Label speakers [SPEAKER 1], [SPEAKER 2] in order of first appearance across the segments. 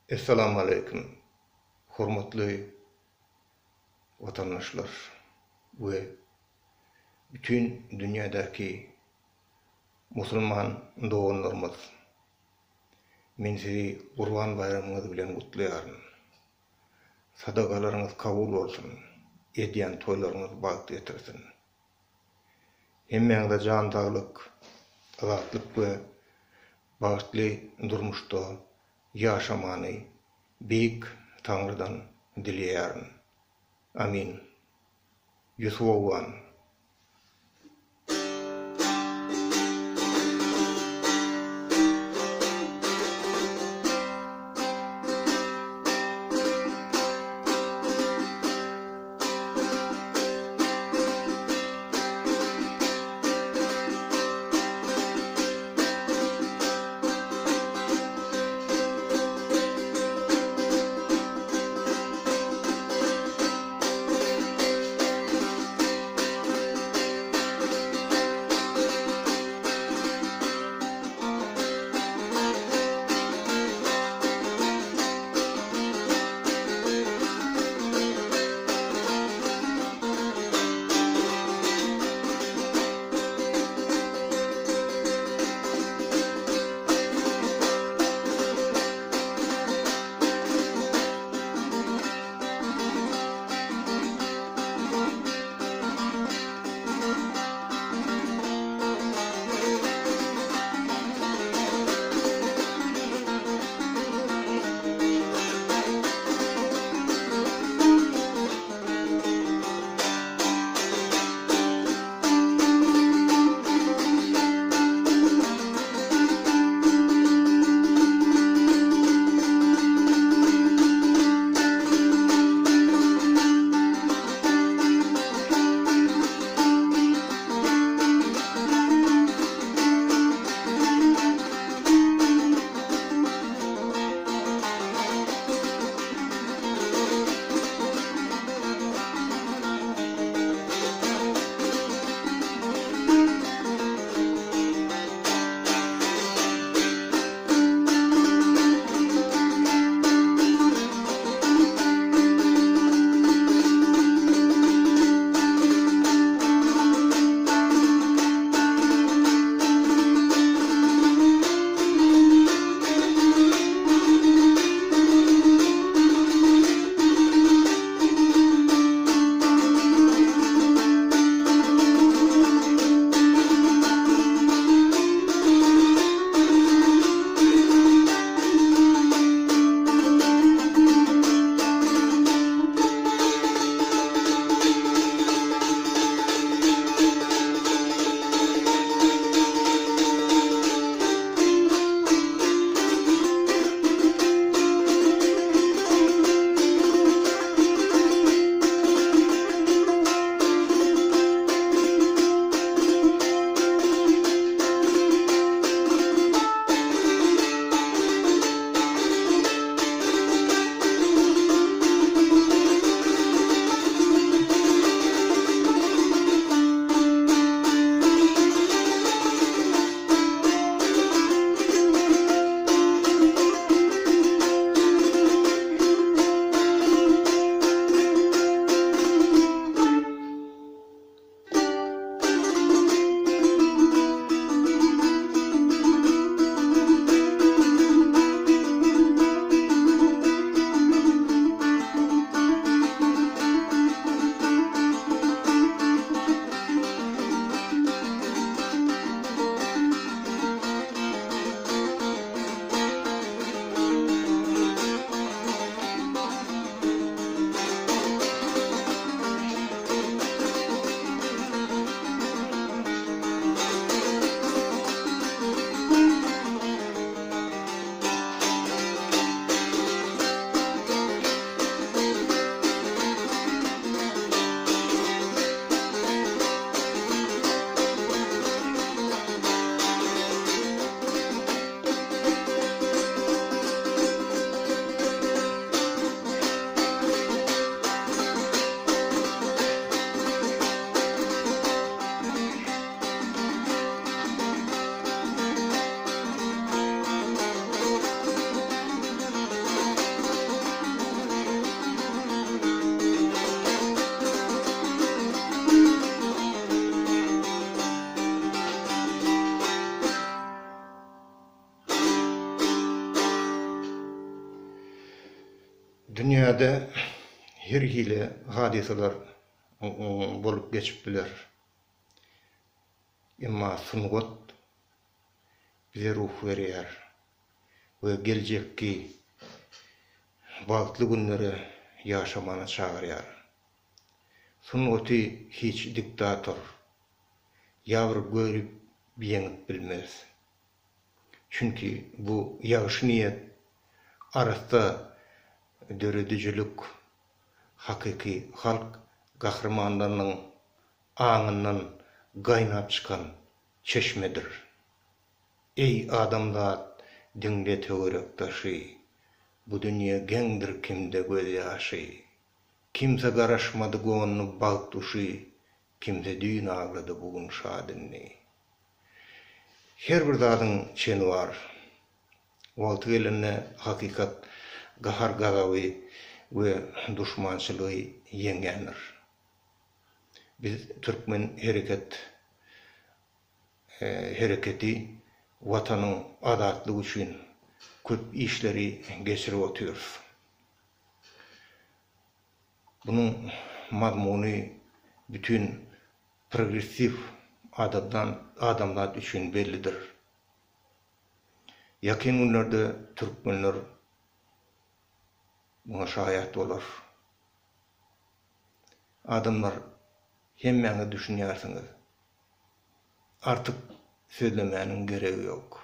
[SPEAKER 1] Essalamu Aleýkum hormatly watandaşlar we bütin dünýädäki musulman doganlarymyz! Men sizi Gurban baýramyňyz bilen gutlaýaryn. Sadakalaryňyz kabul bolsun, edýän toýlaryňyz bagt getirsin. Hemmäňize jan saglyk, azatlyk we bagtly durmuşda ýaşamany Beýik Taňrydan dileýärin. Amin. Ýusup Owgan. Dünýäde her hili hadysalar bolup geçip biler. Emma sungat bize ruh berýär we geljekki bagtly günlere ýaşamana çagyrýar. Sungaty hiç diktator ýa bir görip ýeňip bilmez. Çünki bu ýagşy niýet, arassa döredijilik hakyky halk gahrymanlarynyň aňyndan gaýnap çykan çeşmedir. Eý, adamzat, diňle töwerek-daşy, Bu dünýe geňdir kimde gözýaşy. Kimse garaşmady gondy bagt guşy, Kimse düýn aglady bu gün şat indi. Her bir zadyň çeni bar. Wagty gelende hakykat gahar-gazaby we duşmançylygy ýeňýändir. Biz türkmen hereket hereketi Watanyň azatlygy üçin köp işleri geçirip otyrys. Bunuň mazmuny bütin progressiw adamzat üçin bellidir. Ýakyn günlerde türkmenler muňa şaýat bolar. Adamlar hemmäňiz düşünýärsiňiz. Artyk sözlemäniň geregi ýok.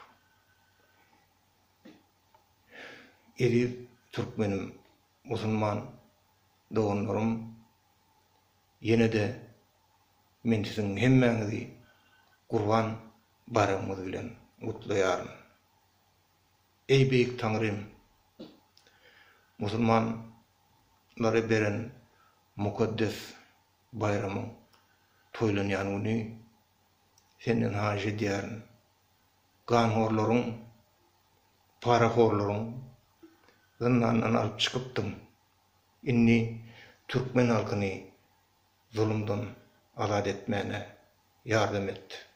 [SPEAKER 1] Eziz türkmenim, musulman doganlarym ýene-de men siziň hemmäňizi Gurban baýramyňyz bilen gutlaýaryn. Eý beýik Taňrym! Musulmanlara beren mukaddes baýramyň toýlanýan güni Senden haýyş edýärin, ganhorlaryň, parahorlaryň zyndandan alyp çykypdyň, indi türkmen halkyny zulumdan azat etmäne ýardam et.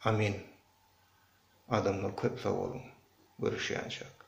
[SPEAKER 1] Amin. Adamlar köp sag boluň. Görüşýänçäk.